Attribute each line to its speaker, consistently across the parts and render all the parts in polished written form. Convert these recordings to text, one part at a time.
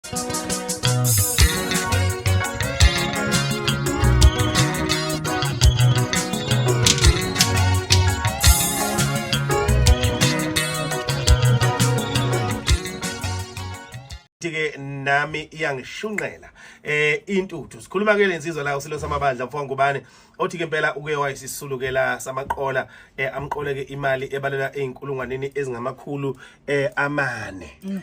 Speaker 1: Ke nami iyangishunqela intuthu. Sikhuluma ke lensizwa la usilo samabandla mfo ngubane othi ke impela uke wayisisulukela samaqola, amqoleke imali ebalelwa einkulungwaneni ezingamakhulu 4.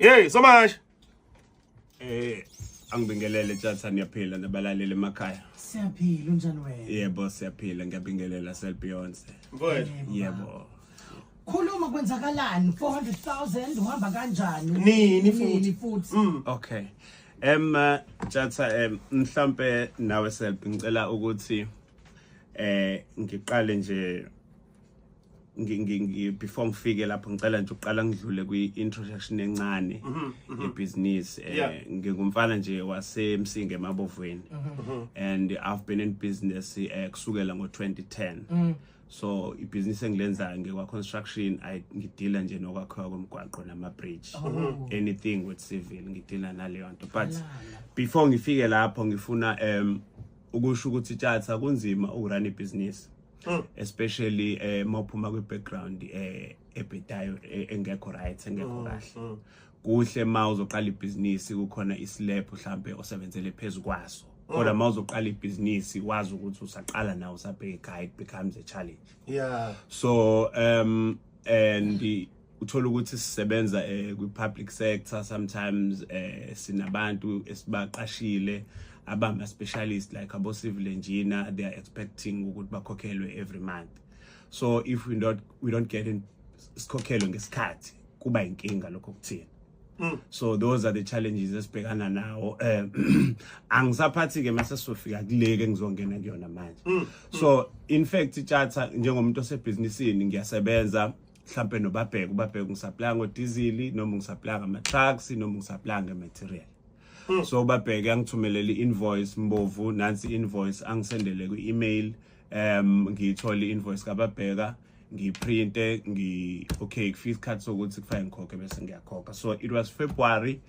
Speaker 1: Hey, so much.
Speaker 2: Angibingelele Tshatha, niyaphila nabalaleli emakhaya.
Speaker 3: Siyaphila, unjani wena?
Speaker 2: Yebo, siyaphila, ngiyabingelela Sel Beyonce.
Speaker 1: Mfowethu.
Speaker 2: Yebo.
Speaker 3: Khuluma, kwenzakalani? 400,000 uhamba kanjani?
Speaker 1: Nini futhi?
Speaker 3: Nini futhi?
Speaker 2: Okay. Tshatha, mhlambe nawe Sel, ngicela ukuthi ngiqale nje before ngifike lapho, ngicela nje uqala ngidlule kwi introduction encane yebusiness. Ngingumfana nje waseMsinga emabovweni and I've been in business kusukela ngo2010. So ibhizinisi engilenzayo ngekwa construction, I ngidila nje nokwakhiwa komgwaqo nama bridge, anything with civil ngidila naleyo nto. But before ngifike lapho, ngifuna ukusho ukuthi, Tshatha, kunzima ukurun ibhizinisi, especially mawuphuma kwi background ebhedayo, engekho right, engekho kahle kuhle. Ma uzoqala ibhizinisi kukhona islab mhlambe osebenzele phezulu kwaso, kodwa ma uzoqala ibhizinisi wazi ukuthi usaqala nawe, usabheka ekhaya, it becomes a challenge. So and uthola ukuthi sisebenza kwi public sector, sometimes sinabantu esibaqashile abama specialist like abo civil engineer. They are expecting ukuthi bakhokhelwe every month, so if we don't get in sikhokhelwe ngesikhathi, kuba inkinga lokho kuthina. So those are the challenges esibhekana nawo. Angisaphathi ke mase sofika kuleke ngizongena kuyona manje. So in fact, Tshatha, njengomuntu osebhizinisini, ngiyasebenza mhlambe nobabheka, ubabheka ngisupply ngodizili noma ngisupply ngama trucks noma ngisupply ngematerial. So babheke angithumelele i-invoice, "Mbovu, nansi invoice," angisendele ku-email. Ngiyithole i-invoice kababheka, ngiyiprinte, ngi okay, kufika isikhathi sokuthi kufanele ngikhokhe, bese ngiyakhokha. So it was February,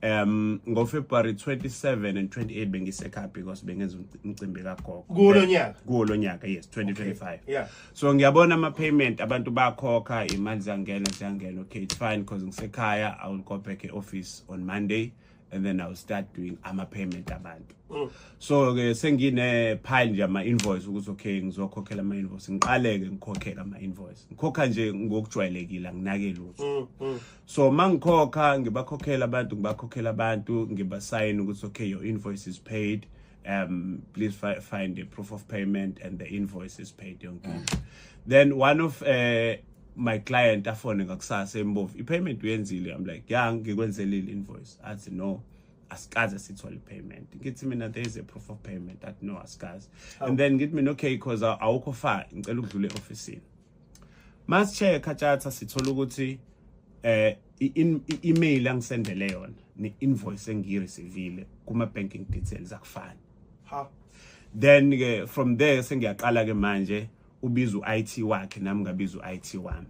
Speaker 2: ngo-February 27 and 28 bengisekhaya because bengenza umcimbi kagogo.
Speaker 1: Kulo nyaka?
Speaker 2: Kulo nyaka, yes, 2025. So ngiyabona ama-payment, abantu bakhokha imali, ziyangena, ziyangena. Okay, it's fine because ngisekhaya. I will go back e-office on Monday and then I will start doing ama-payment abantu. So ke sengine pile nje ama-invoice ukuthi okay, ngizokhokhela ama-invoice. Ngiqale-ke ngikhokhela ama-invoice, ngikhokha nje ngokujwayelekile, anginake lutho. So mangikhokha, ngibakhokhela abantu, ngibakhokhela abantu, ngibasayina ukuthi okay, your invoice is paid, please find the proof of payment and the invoice is paid, yonke into. Then one of my client afone ngakusasa, "Embovu, i-payment uyenzile?" I'm like, "Yeah, ngikwenzelile invoice." Athi, "No, asikaze sithole i-payment." Ngithi mina, "There is a proof of payment." Athi, "No, asikaze." And then ngithi mina, "Okay, because awukho far, ngicela ukudlula e-ofisini." Masi-check, Tshatha, sithola ukuthi i-email angisendele yona ne-invoice engiyireceive kuma banking details akufani.
Speaker 1: Ha.
Speaker 2: Then ke from there sengiyaqala ke manje, ubiza u-IT wakhe, nami ngabiza u-IT wami.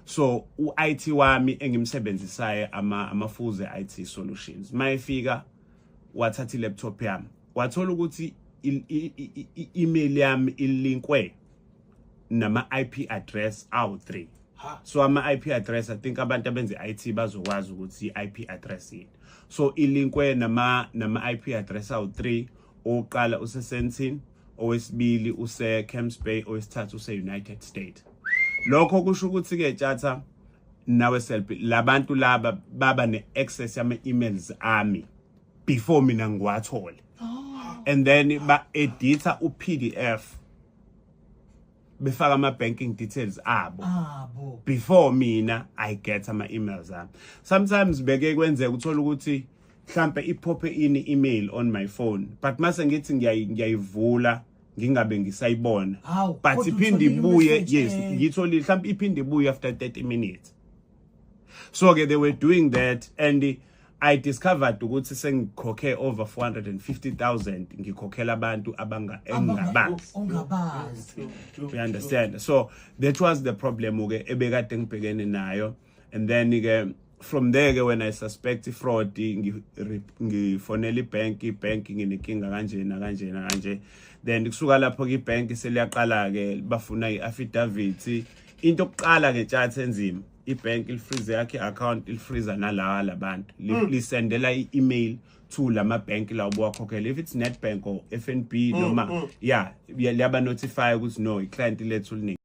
Speaker 2: So u-IT wami engimsebenzisayo, amafuze IT solutions, mayefika wathatha i-laptop yami, wathola ukuthi i-email yami ilinkwe nama IP address awu3.
Speaker 1: Ha.
Speaker 2: So ama IP address, I think abantu abenze IT bazokwazi ukuthi i-IP address yini. So ilinkwe nama IP address awu3: oqala useSandton, owesibili use Camps Bay, owesithathu use United States. Lokho kusho ukuthi ke, Tshatha nawe Self, labantu laba baba ne-access yama emails ami before mina ngiwathole, and then ba edita u-PDF, befaka ama banking details abo
Speaker 3: abo
Speaker 2: before mina I get ama emails ami. Sometimes beke kwenzeka uthola ukuthi mhlambe iphophe ini email on my phone, but mase ngithi ngiyayivula, ngingabe ngisayibona.
Speaker 3: Hawu,
Speaker 2: but
Speaker 3: kodwa
Speaker 2: iphinde
Speaker 3: utholile
Speaker 2: ibuye.
Speaker 3: i-message,
Speaker 2: Yes. Ngitholile, mhlambe iphinde ibuye after 30 minutes. So ke they were doing that and I discovered ukuthi sengikhokhe over 450,000, ngikhokhela abantu abanga engingabazi.
Speaker 3: Ongabazi.
Speaker 2: You understand? So that was the problem ke ebekade ngibhekene nayo. And then ke from there ke, when I suspect fraud, ngifonela ibank, ibank nginenkinga kanje na kanje na kanje. Then kusuka lapho ke ibank seliyaqala ke bafuna iaffidavit. Into yokuqala ke tshathe enzima, ibank ilifreeze yakhe account, ilifreeze nalawa labantu. Lisendela i-email to lama bank la ubuwakhokhela, if it's Nedbank or FNB noma, yeah, liyaba notify ukuthi no, i-client lethu line